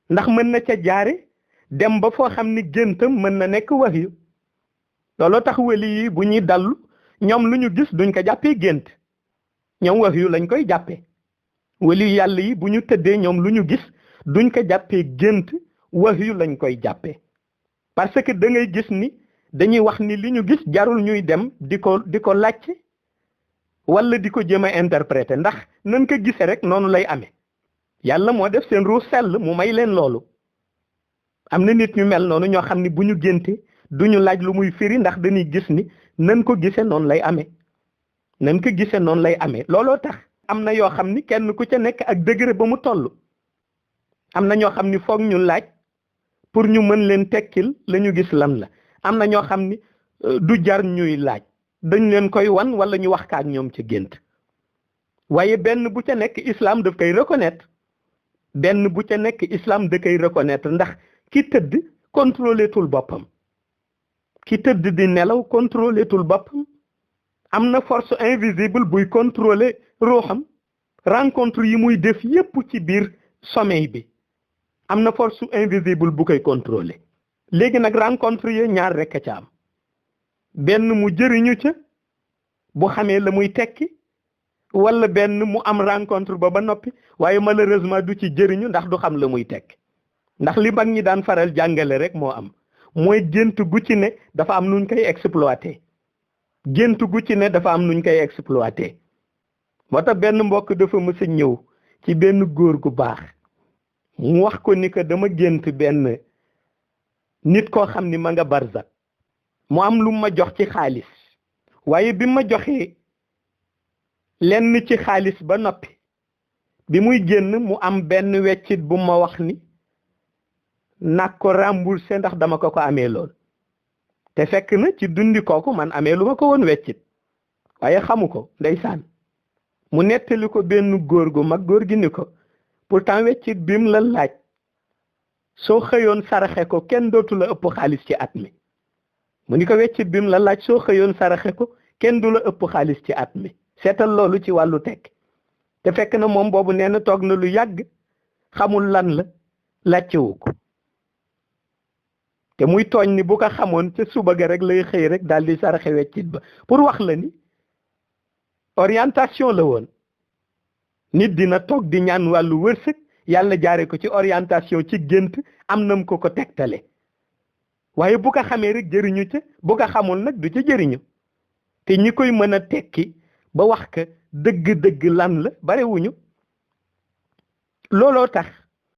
ndax mën na ca jaare dem ba foo xam ni géntam mën na nekk wahyu looloo tax wali yi bu ñuy dallu ñoom lu ñu gis duñ ko jàppee gént ñoom wahyu lañ koy jàppee wali yàlla yi bu ñu tëddee ñoom lu ñu gis duñ ko jàppee gént wahyu lañ koy jàppee parce que da ngay gis ni dañuy wax ni li ñu gis jarul ñuy dem di ko laajte wala di ko jéem a interpréter ndax nan ko gisee rek noonu lay amee yàlla moo def seen ruux sell mu may leen loolu am na nit ñu mel noonu ñoo xam ni bu ñu génte duñu laaj lu muy firi ndax dañuy gis ni nan ko gisee noonu lay amee nan ko gisee noonu lay amee looloo tax am na yoo xam ni kenn ku ca nekk ak degré ba mu toll am na ñoo xam ni foog ñu laaj pour ñu mën leen tekkil la ñu gis lan la am na ñoo xam ni du jar ñuy laaj dañ leen koy wan wala ñu wax ak ñoom ca gént waaye benn bu ca nekk islam daf koy reconnaître benn bu ca nekk islam da koy reconnaître ndax ki tëdd contrôlé tul boppam ki tëdd di nelaw contrôlé tul boppam am na force invisible buy contrôlé ruuxam rencontre yi muy def yépp ci biir sommeil bi am na force invisible bu koy contrôlé léegi nag rencontre yi ñaar rekk a ca am benn mu jëriñu ca bu xamee la muy tekki wala benn mu am rencontre ba noppi waaye malheureusement du ci jëriñu ndax du xam la muy tekki ndax li mag ñi daan faral jàngale rek moo am mooy gént gu ci ne dafa am nuñ koy exploité gént gu ci ne dafa am nuñ koy exploité moo tax benn mbokk dafa mës a ñëw ci benn góor gu baax mu wax ko ni que dama gént benn nit koo xam ni ma nga barzak mu am lu ma jox ci xaalis waaye bi ma joxee lenn ci xaalis ba noppi bi muy génn mu am benn weccit bu ma wax ni nag ko remboursé ndax dama ko amee lool te fekk na ci dundi kooku man amee lu ma ko woon weccit waaye xamu ko ndeysaan mu nettali ko benn góor gu mag góor gi ni ko pourtant weccit bim la laaj soo xëyoon saraxe ko kenn dootu la ëpp xaalis ci at mi mu ni ko weccit bim la laaj soo xëyoon saraxe ko kenn du la ëpp xaalis ci at mi seetal loolu ci wàllu tekk te fekk na moom boobu nee na toog na lu yàgg xamul lan la laajtewu ko te muy tooñ ni bu ko xamoon ca suba ga rek lay xëy rek daal di saraxe weccit ba pour wax la ni orientation la woon nit dina toog di ñaan wàllu wërsëg yàlla jaare ko ci orientation ci gént am nam ko tegtale waaye bu ko xamee rek jëriñu ca bu ko xamul nag du ca jëriñu te ñi koy mën a tekki ba wax ka dëgg-dëgg lan la barewuñu looloo tax